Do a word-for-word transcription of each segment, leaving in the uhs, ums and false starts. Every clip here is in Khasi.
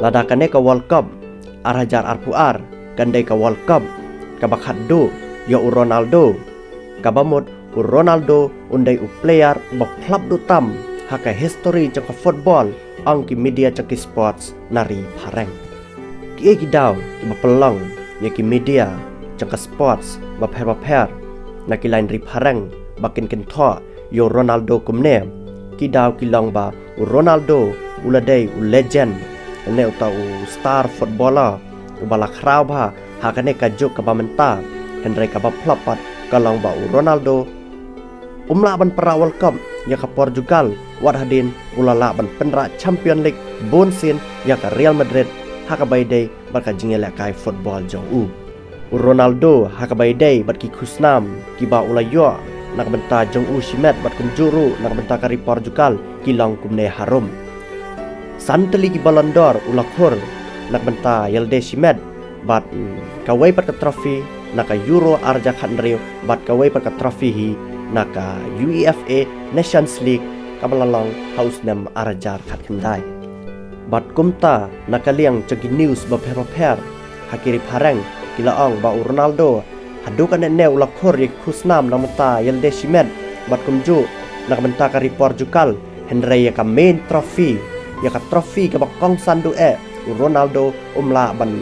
Lada kane ka World Cup ar hajar arphew ar kan dei ka World Cup kaba khatduh ïa u Ronaldo, kaba mut u Ronaldo un dei u player ba phlap duh tam ha ka history jong ka football, ong ki media jong ki sports na ri phareng. Kiei ki daw kiba pynlong ïa ki media jong ka sports bapher bapher na ki lain ri phareng ba kin kynthoh ïa u Ronaldo kumne? Ki daw ki long ba u Ronaldo u la dei u legend, ne uta u star footballer uba la khraw bha ha kane ka juk kaba mynta. Hynrei kaba phlap pat ka long ba u Ronaldo um lah ban pynrah World Cup ïa ka Portugal, wat hadien u la lah ban pynrah Champion League bun sien ïa ka Real Madrid ha kaba ïadei bad ka jingïalehkai football jong u. U Ronaldo ha kaba ïadei bad ki khusnam kiba u la ïoh na ka bynta jong u shimet bad kumjuh ruh na ka bynta ka ri Portugal ki long kumne harum. San tylli ki Ballon d'Or u la khur na ka bynta ïalade shimet, bad, mm, kawei pat ka trophy na ka Euro ar hajar khathynriew bad kawei pat ka trophy hi na ka UEFA Nations League kaba la long ha u snem ar hajar khatkhyndai. Bad kumta na ka liang jong ki news bapher bapher ha ki ri phareng ki la ong ba u Ronaldo haduh katne ne u la khur ïa ki khusnam na ka bynta ïalade shimet bad kumjuh na ka bynta ka ri Portugal, hynrei ïa ka main trophy, ïa ka trophy kaba kongsan duh eh, u Ronaldo um lah ban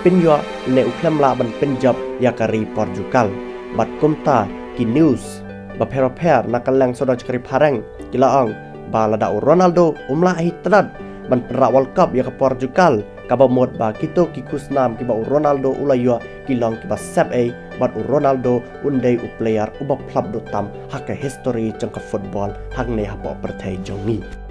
pynïoh ne u khlem lah ban pynjop ïa ka ri Portugal. Bad kumta ki news bapher bapher na ka liang sawdong jong ka ri phareng ki la ong ba lada u Ronaldo um lah hi tynat ban pynrah World Cup ïa ka Portugal, kaba mut ba kito ki khusnam kiba u Ronaldo u la ïoh ki long kiba sep ei, bad u Ronaldo un dei u player uba phlap duh tam ha ka history jong ka football hangne hapoh pyrthei jong ngi.